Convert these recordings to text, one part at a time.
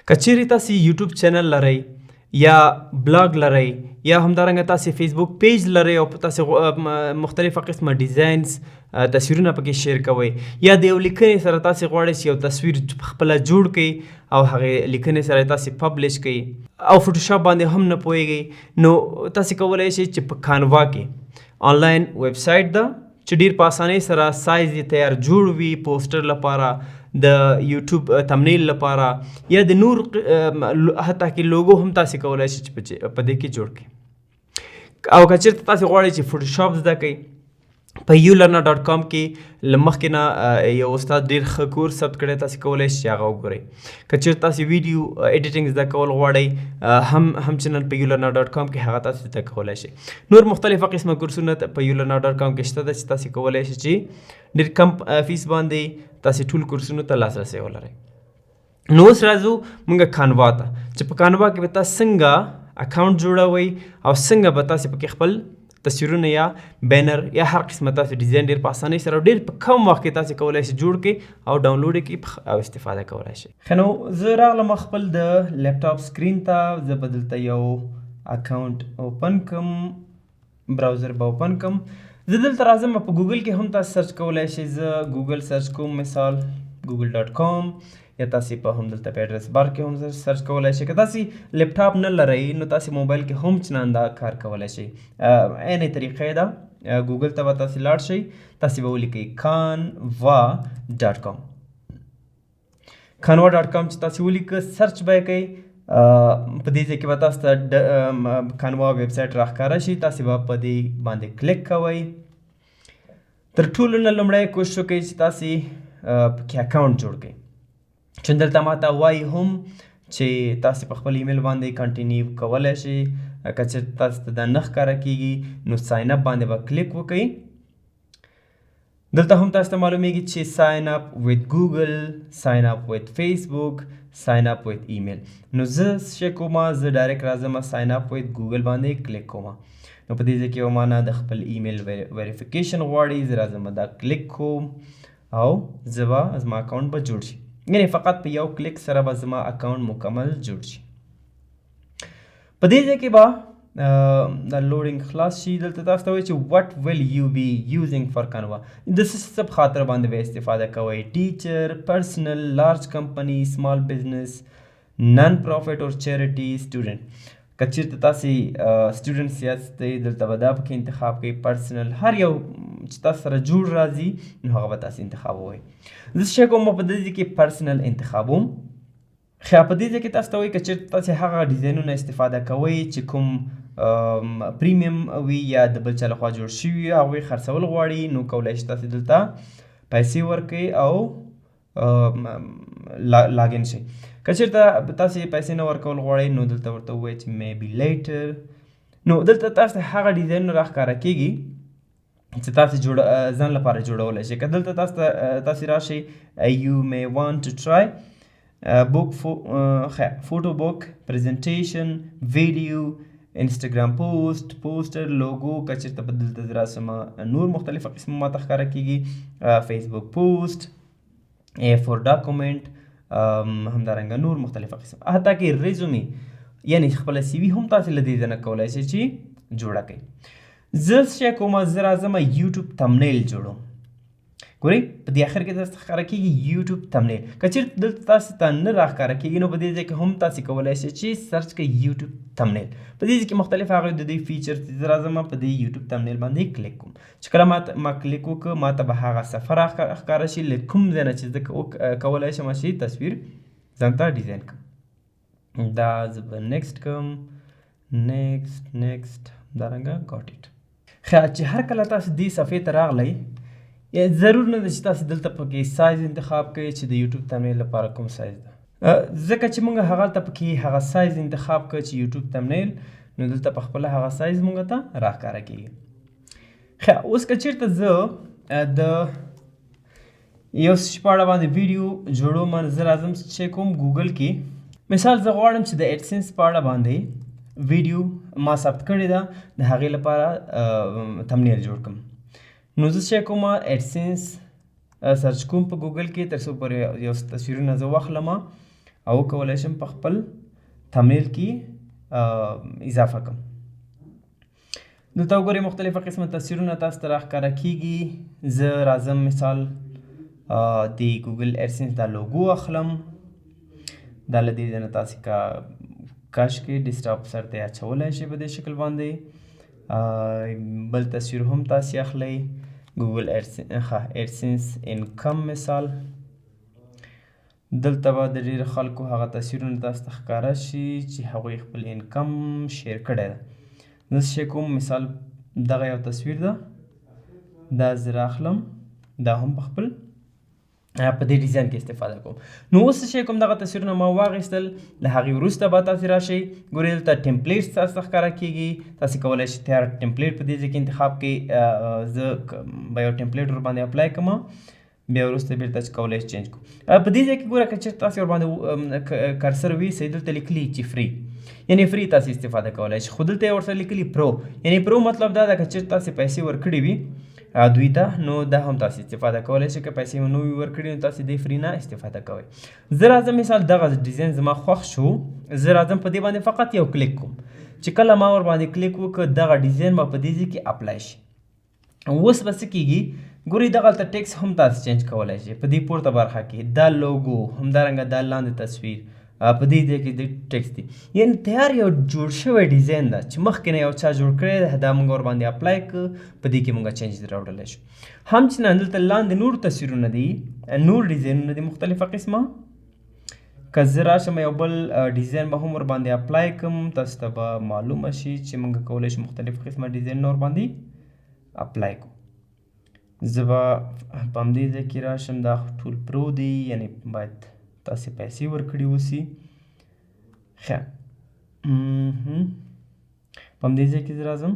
که چیرې تاسو یوټیوب چینل لرئ یا بلاګ لرئ یا همدارنګه تاسو فیسبوک پیج لرئ او تاسو مختلفه قسمه ډیزاینز، تصویرونه پکې شیر کوئ، یا د یو لیکنې سره تاسو غواړئ چې یو تصویر خپله جوړ کړئ او هغې لیکنې سره تاسو publish کړئ او فوټوشاپ باندې هم نه پوهیږئ، نو تاسو کولی شئ چې په کانوا کې آنلاین ویب سایټ ده چې ډیر په اسانۍ سره سایز یې تیار جوړ وي، پوسټر لپاره، د یوټیوب thumbnail لپاره، یا د نور حتی کې لوګو هم تاسو کولای شئ چې په دې کې جوړ کړئ. او که چېرته تاسو غواړئ چې فوټوشاپ زده کړئ، په ulearner.com کې له مخکې نه یو استاد ډیر ښه کورس ثبت کړی، تاسو کولای شئ چې هغه وګورئ. که چېرته تاسو ویډیو editing زده کول غواړئ، هم همچنان په ulearner.com کې هغه تاسو زده کولای شئ. نور مختلفه قسمه کورسونه په ulearner.com کې شته ده چې تاسو کولای شئ چې ډیر کم فیس باندې تاسو ټول کورسونو ته لاسرسی ولرئ. نو اوس راځو موږ کانوا ته، چې په کانوا کې به تاسو څنګه اکاونټ جوړوئ او څنګه به تاسو پکې خپل تصویرونه یا بینر یا هر قسمه تاسو ډیزاین ډیر په اسانۍ سره ډیر په کم وخت کې تاسو کولای شئ جوړ کړئ او ډاونلوډ یې کړئ او استفاده کولای شئ. ښه، نو زه راغلم خپل د لپټاپ screen ته. زه به دلته یو اکاونټ open کړم، browser به open کړم. زه دلته راځم، په ګوګل کې هم تاسو search کولای شئ. زه ګوګل search کوم، مثال google.com، یا تاسو په هم دلته په address bar کې هم search کولای شئ. که تاسو لپټاپ نه لرئ نو تاسو موبایل کې هم چنان دا کار کولای شئ. عین طریقه ده. ګوګل ته به تاسو لاړ شئ، تاسو به ولیکئ canva.com. canva.com چې تاسو ولیکئ، search به یې کړئ. په دې ځای کې به تاسو ته کانوا ویب سایټ راښکاره شي. تاسو به په دې باندې کلیک کوئ. تر ټولو نه لومړی کوشش وکړئ چې تاسو پکې اکاونټ جوړ کړئ، چې دلته ما ته وایي هم چې تاسو په خپل ایمیل باندې continue کولی شئ. که چېرته تاسو ته دا نه ښکاره کېږي نو sign up باندې به کلیک وکړئ. دلته هم تاسو ته معلومیږي چې sign up with Google، sign up with Facebook، sign up with email. نو زه څه کوم؟ زه direct راځم، sign up with Google باندې کلیک کوم. نو په دې ځای کې ما نه د خپل ایمیل verification غواړي. زه راځم، دا کلیک کوم او زه به زما اکاونټ به جوړ شي، یعنی فقط په یو کلیک سره به زما اکاونټ مکمل جوړ شي. په دې ځای کې به دا loading خلاص شي. دلته تاسو ته وایي چې what will you be using for Canva؟ د څه په خاطر باندې به استفاده کوئ؟ teacher، personal، large company، small business، non profit or charity، student. که چېرته تاسو students یاستئ دلته به دا پکې انتخاب کړئ. personal، هر یو چې تاسو سره جوړ راځي نو هغه به تاسو انتخابوئ. زه څه کوم؟ په دې ځای کې personal انتخابوم. ښه، په دې ځای کې تاسو ته وایي که چېرته تاسو هغه ډیزاینونه استفاده کوئ چې کوم premium وي یا د بل چا لخوا جوړ شوي وي، هغوی خرڅول غواړي، نو کولی شئ تاسو دلته پیسې ورکړئ او login شئ. که چېرته تاسو پیسې نه ورکول غواړئ نو دلته ورته ووایئ چې maybe later. نو دلته تاسو ته هغه ډیزاینونه راښکاره کېږي چې تاسو جوړ ځان لپاره جوړولی شئ. که دلته تاسو ته تاسو راشئ، you may want to try book، photo book، presentation، video، Instagram post، poster، logo. که چېرته په دلته زه راشم نور مختلفه قسمه ماته ښکاره کېږي، فیسبوک post، A4 document، همدارنګه نور مختلفه قسم، حتی کې resume، یعنی خپله CV هم تاسو له دې ځای نه کولی شئ چې جوړه کړئ. زه څه کوم؟ زه راځم، یوټیوب thumbnail جوړوم. ګورئ، په دې اخر کې تاسو ته ښکاره کېږي یوټیوب thumbnail. که چېرته دلته تاسو ته نه راښکاره کېږي نو په دې ځای کې هم تاسو کولی شئ چې search کړئ یوټیوب thumbnail. په دې ځای کې مختلف هغه د دې feature. زه راځم، په دې یوټیوب thumbnail باندې کلیک کوم. چې کله ما کلیک وکړ، ما ته به هغه صفحه راښکاره شي له کوم ځای نه چې زه کولی شم چې تصویر ځان ته ډیزاین کړم. دا زه به next کوم، next، next، همدارنګه got it. ښه، چې هر کله تاسو دې صفحې ته راغلئ، ضرور نه ده چې تاسو دلته پکې سایز انتخاب کړئ چې د یوټیوب thumbnail لپاره کوم سایز ده، ځکه چې موږ هغلته پکې هغه سایز انتخاب کړ چې یوټیوب thumbnail، نو دلته په خپله هغه سایز موږ ته راښکاره کېږي. ښه، اوس که چېرته زه د یو څه په اړه باندې ویډیو جوړوم، زه راځم چې کوم ګوګل کې، مثال زه غواړم چې د اډسنس په اړه باندې ویډیو ما ثبت کړې ده، د هغې لپاره thumbnail جوړ کړم. نو زه څه کوم؟ اډسنس search کوم په ګوګل کې، تر څو پورې یو تصویرونه زه واخلم. او کولی شم په خپل thumbnail کې اضافه کړم. دلته وګورئ مختلفه قسمه تصویرونه تاسو ته راښکاره کیږي. زه راځم مثال د ګوګل AdSense دا لوګو اخلم، دا له دې ځای نه تاسې که کش کې ډیسکټاپ سر ته اچولی شئ په دې شکل باندې. بل تصویر هم تاسې اخلئ، ګوګل AdSense income مثال. دلته به د ډېرو خلکو هغه تصویرونه تاسو ته ښکاره شي چې هغوی خپل income share کړی ده. زه څه شی کوم، مثال دغه یو تصویر ده، دا زه راخلم، دا هم په خپل په دې ډیزاین کې استفاده کوم. نو اوس څه شی کوم، دغه تصویرونه ما واخیستل، له هغې وروسته به تاسې راشئ ګورئ دلته templates تاسو ته ښکاره کیږي. تاسې کولی شئ تیار template په دې ځای کې انتخاب کړئ. زه به یو template ورباندې apply کړم، بیا وروسته بیرته چې کولی شئ change کړو. په دې ځای کې ګوره که چېرته تاسې ورباندې cursor ویسئ، دلته لیکلي چې free، یعنی free تاسې استفاده کولی شئ، خو دلته یې ورسره لیکلي pro، یعنی pro مطلب دا ده که چېرته تاسې پیسې ورکړي وي دوی ته، نو دا هم تاسې استفاده کولی شئ. که پیسې مو نه وي ورکړي نو تاسې دې free نه استفاده کوئ. زه راځم مثال دغه ډیزاین زما خوښ شو، زه راځم په دې باندې فقط یو کلیک کوم، چې کله ما ورباندې کلیک وکړ دغه ډیزاین به په دې ځای کې apply شي. اوس به څه کیږي، ګورئ دغلته ټیکس هم تاسې change کولی شئ په دې پورته برخه کې، دا لوګو همدارنګه دا لاندې تصویر په دې ځای کې د ټیکس دی، یعنی تیار یو جوړ شوی ډیزاین ده چې مخکې نه یو چا جوړ کړی دی، دا موږ ورباندې apply کړو، په دې کې موږ change راوړلی شو. همچنان دلته لاندې نور تصویرونه دي، نور ډیزاینونه دي مختلفه قسمه. که زه راشم یو بل ډیزاین به هم ورباندې apply کړم، تاسو ته به معلومه شي چې موږ کولی شو مختلف قسمه ډیزاینونه ورباندې apply کړو. زه به په همدې ځای کې راشم، دا خو ټول pro دی، یعنی باید تاسې پیسې ورکړي اوسي. ښه، په همدې ځای کې زه راځم،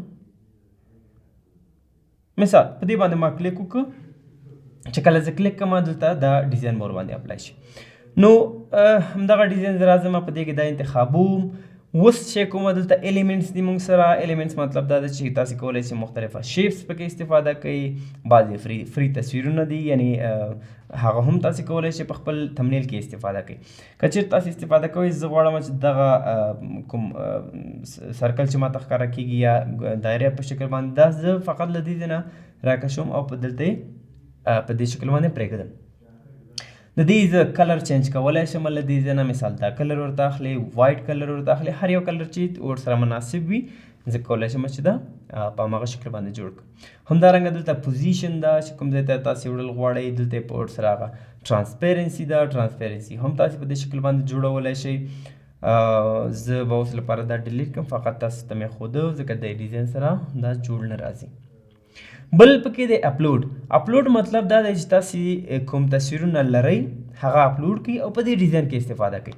مثال په دې باندې ما کلیک وکړ، چې کله زه کلیک کړم دلته دا ډیزاین به ورباندې apply شي. نو همدغه ډیزاین زه راځم په دې کې دا انتخابوم. اوس چې کومه دلته elements دي موږ سره، elements مطلب دا ده چې تاسې کولی شئ مختلفه shapes پکې استفاده کړئ، بعضې free تصویرونه دي، یعنی هغه هم تاسې کولی شئ په خپل thumbnail کې استفاده کړئ. که چېرته تاسې استفاده کوئ، زه غواړم چې دغه کوم circle چې ماته ښکاره کېږي یا دایره په شکل باندې، دا زه فقط له دې ځای نه راکشوم او په دلته یې په دې شکل باندې پرېږدم. د دې زه color change کولی شم له دې ځای نه، مثال دا color ورته اخلي، white color ورته اخلي، هر یو color چې ورسره مناسب وي زه کولی شم چې دا په هماغه شکل باندې جوړ کړم. همدارنګه دلته position ده چې کوم ځای ته تاسې وړل غواړئ، دلته په ورسره هغه transparency ده، transparency هم تاسې په دې شکل باندې جوړولی شئ. زه به اوس لپاره دا delete کړم، فقط تاسو ته مې ښوده ځکه د ډیزاین سره دا جوړ نه راځي. بل پکې دی اپلوډ. اپلوډ مطلب دا دی چې تاسې کوم تصویرونه لرئ هغه اپلوډ کړئ او په دې ډیزاین کې استفاده کړئ.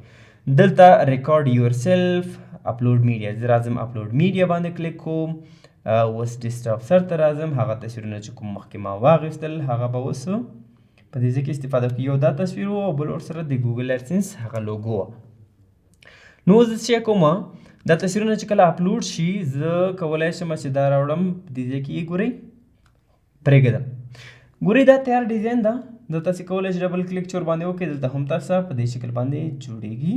دلته record yourself، upload media، زه راځم upload media باندې کلیک کوم. اوس ډیسکټاپ سر ته راځم، هغه تصویرونه چې کوم مخکې ما واخیستل هغه به اوس په دې ځای کې استفاده کړو. یو دا تصویر و او بل ورسره د ګوګل AdSense هغه لوګو وه. نو زه څه کوم، دا تصویرونه چې کله اپلوډ شي زه کولی شم چې دا راوړم په دې ځای کې یې ګورئ پرېږدم. ګورئ دا تیار ډیزاین ده، دا تاسې کولی شئ double click چې ورباندې وکړئ، دلته هم تاسو په دې شکل باندې جوړېږي.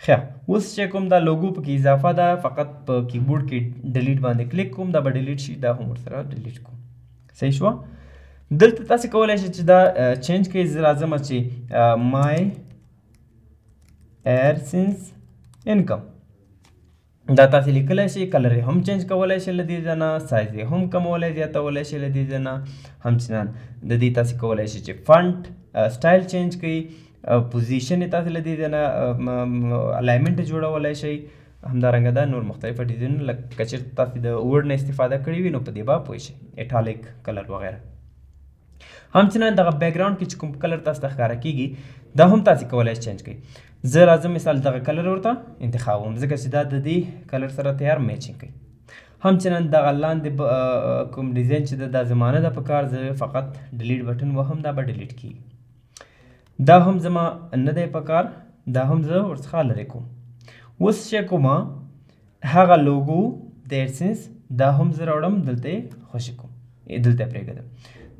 ښه، اوس چې کوم دا لوګو پکې اضافه ده، فقط په کیبورډ کې delete باندې کلیک کوم، دا به delete شي، دا هم ورسره delete کوم. صحیح شوه؟ دلته تاسې کولی شئ چې دا change کړئ. زه راځم چې my AdSense income دا تاسې لیکلی شئ، color یې هم change کولی شئ له دې ځای نه، سایز یې هم کمولی زیاتولی شئ له دې ځای نه. همچنان د دې تاسې کولی شئ چې font style change کړئ، position یې تاسې له دې ځای نه alignment جوړولی شئ. همدارنګه دا نور مختلفه ډیزاینونه، لکه که چېرته تاسې د Word نه استفاده کړې وي نو په دې به پوه شئ، italic color وغیره. همچنان دغه background کې چې کوم color تاسو ته ښکاره کېږي دا هم تاسې کولی شئ change کړئ. زه راځم مثال دغه color ورته انتخابوم ځکه چې دا د دې color سره تیار matching کوي. همچنان دغه لاندې کوم ډیزاین چې ده دا زما نه ده په کار، زه فقط delete button وهم، دا به delete کېږي. دا هم زما نه دی په کار، دا هم زه ورڅخه لرې کوم. اوس چې کوم هغه لوګو د AdSense دا هم زه راوړم دلته یې خوشې کوم، دلته یې پرېږدم.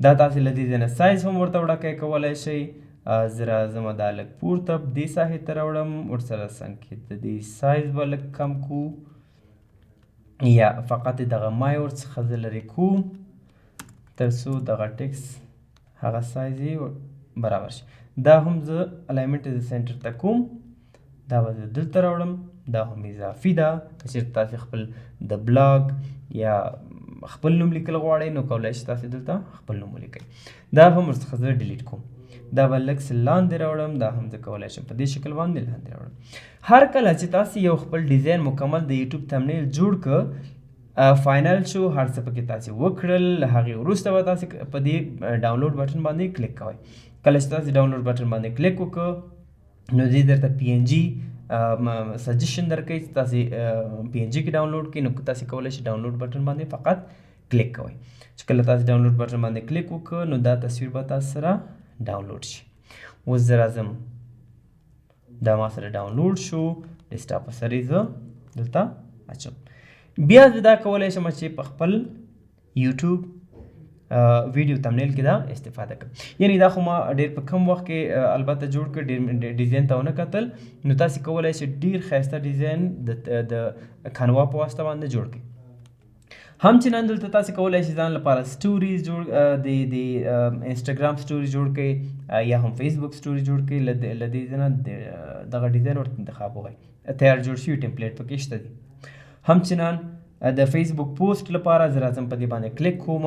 دا تاسې له دې ځای نه سایز هم ورته وړاندې کولی شئ. زه راځم دا لږ پورته دې ساحې ته راوړم، ورسره څنګ کې د دې سایز به لږ کم کو، یا فقط دغه مای ورڅخه زه لرې کوم تر څو دغه ټیکس هغه سایز یې برابر شي. دا هم زه alignment د center ته کوم، دا به زه دلته راوړم. دا هم اضافي ده، که چېرته تاسې خپل د blog یا خپل نوم لیکل غواړئ نو کولای شئ تاسې دلته خپل نوم ولیکئ. دا هم ورڅخه زه delete کوم، دا به لږ څه لاندې راوړم، دا هم زه کولای شم په دې شکل باندې لاندې راوړم. هر کله چې تاسې یو خپل ډیزاین مکمل د یوټیوب thumbnail جوړ که final شو، هر څه پکې تاسې وکړل، له هغې وروسته به تاسې په دې download button باندې کلیک کوئ. کله چې تاسې download button باندې کلیک وکړ نو دې درته PNG suggestion درکوي چې تاسې PNG کې download کړئ. نو تاسې کولی شئ download button باندې فقط کلیک کوئ. چې کله تاسې download button باندې کلیک وکړ نو دا تصویر به تاسو سره download شي. اوس زه راځم، دا ما سره download شو، desktop سره یې زه دلته اچوم. بیا زه دا کولی شم چې په خپل یوټیوب ویډیو thumbnail کې دا استفاده کوم. یعنی دا خو ما ډېر په کم وخت کې البته جوړ کړ، ډېر ډیزاین ته ونه کتل. نو تاسې کولی شئ ډېر ښایسته ډیزاین د Canva په واسطه باندې جوړ کړئ. همچنان دلته تاسې کولی شئ ځان لپاره stories جوړ، د انسټاګرام story جوړ کړئ یا هم فیسبوک story جوړ کړئ. له دې ځای نه دغه ډیزاین ورته انتخاب وکړئ، تیار جوړ شوي template پکې شته دي. همچنان د فیسبوک پوسټ لپاره زه راځم په دې باندې کلیک کوم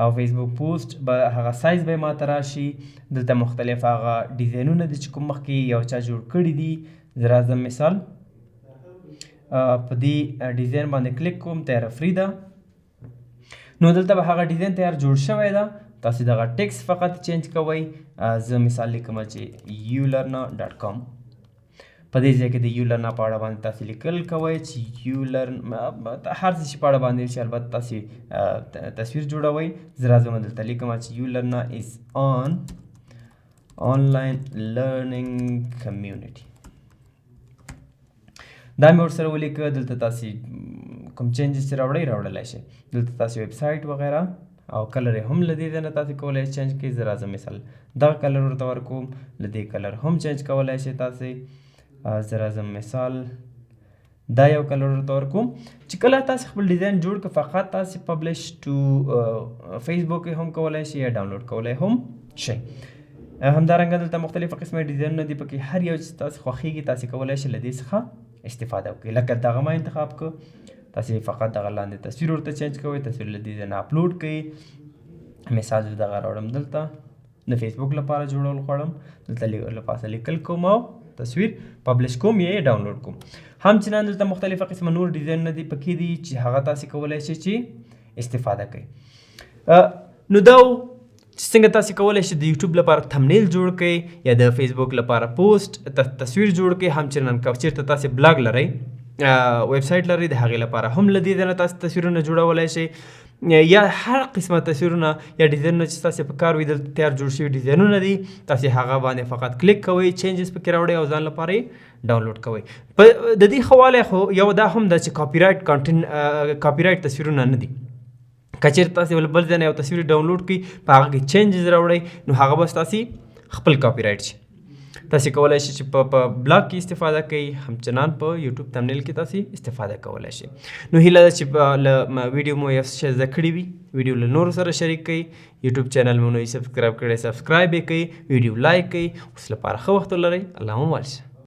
او فیسبوک پوسټ به هغه سایز به ماته راشي. دلته مختلف هغه ډیزاینونه دي چې کوم مخکې یو چا جوړ کړي دي. زه راځم مثال په دې ډیزاین باندې کلیک کوم، تیاره free ده. نو دلته به هغه ډیزاین تیار جوړ شوی ده، تاسې دغه ټیکس فقط change کوئ. زه مثال لیکم چې ulearn.com، په دې ځای کې د uLearn په اړه باندې تاسې لیکل کوئ چې uLearn هر څه شي په اړه باندې چې البته تاسې تصویر جوړوئ. زه راځم دلته لیکم چې uLearn is an online learning community، دا مې ورسره ولیکه. دلته تاسې کوم changes چې راوړئ راوړلی شئ. دلته تاسې ویب سایټ وغیره او color یې هم له دې ځای نه تاسې کولی شئ change کړئ. زه راځم مثال دغه color ورته ورکوم، له دې color هم change کولی شئ تاسې. زه راځم مثال دا یو color ورته ورکوم. چې کله تاسې خپل ډیزاین جوړ کړئ فقط تاسې publish to فیسبوک یې هم کولی شئ یا download کولی هم شئ. همدارنګه دلته مختلفه قسمه ډیزاینونه دي، پکې هر یو چې تاسې خوښیږي تاسې کولی شئ له دې څخه استفاده وکړئ. لکه دغه ما انتخاب کړ، تاسې فقط دغه لاندې تصویر ورته change کوئ، تصویر له دې ځای نه اپلوډ کړئ. مثال زه دغه راوړم، دلته د فیسبوک لپاره جوړول غواړم، دلته له پاسه لیکل کوم او تصویر publish کوم یا یې download کوم. همچنان دلته مختلفه قسمه نور ډیزاینونه دي پکې دي چې هغه تاسې کولی شئ چې استفاده کړئ. نو دا و چې څنګه تاسې کولی شئ د یوټیوب لپاره thumbnail جوړ کړئ یا د فیسبوک لپاره پوسټ تصویر جوړ کړئ. همچنان که چېرته تاسې blog لرئ، ویب سایټ لرئ، د هغې لپاره هم له دې ځای نه تاسې تصویرونه جوړولی شئ، یا هر قسمه تصویرونه یا ډیزاینونه چې ستاسې په کار وي. دلته تیار جوړ شوي ډیزاینونه دي، تاسې هغه باندې فقط کلیک کوئ، changes پکې راوړئ او ځان لپاره یې download کوئ. په د دې ښه والی خو یو دا هم ده چې copyright content، copyright تصویرونه نه دي. که چېرته تاسې له بل ځای نه یو تصویر download کړئ، په هغه کې changes راوړئ، نو هغه به ستاسې خپل copyright شي. تاسې کولی شئ چې په blog کې استفاده کړئ، همچنان په یوټیوب thumbnail کې تاسې استفاده کولی شئ. نو هیله ده چې له ویډیو مو یو څه شی زده کړي وي، ویډیو له نورو سره شریک کړئ، یوټیوب channel مو نوی subscribe کړئ، subscribe یې کړئ، ویډیو like کړئ. اوس لپاره ښه وخت ولرئ. الله مو مل شه.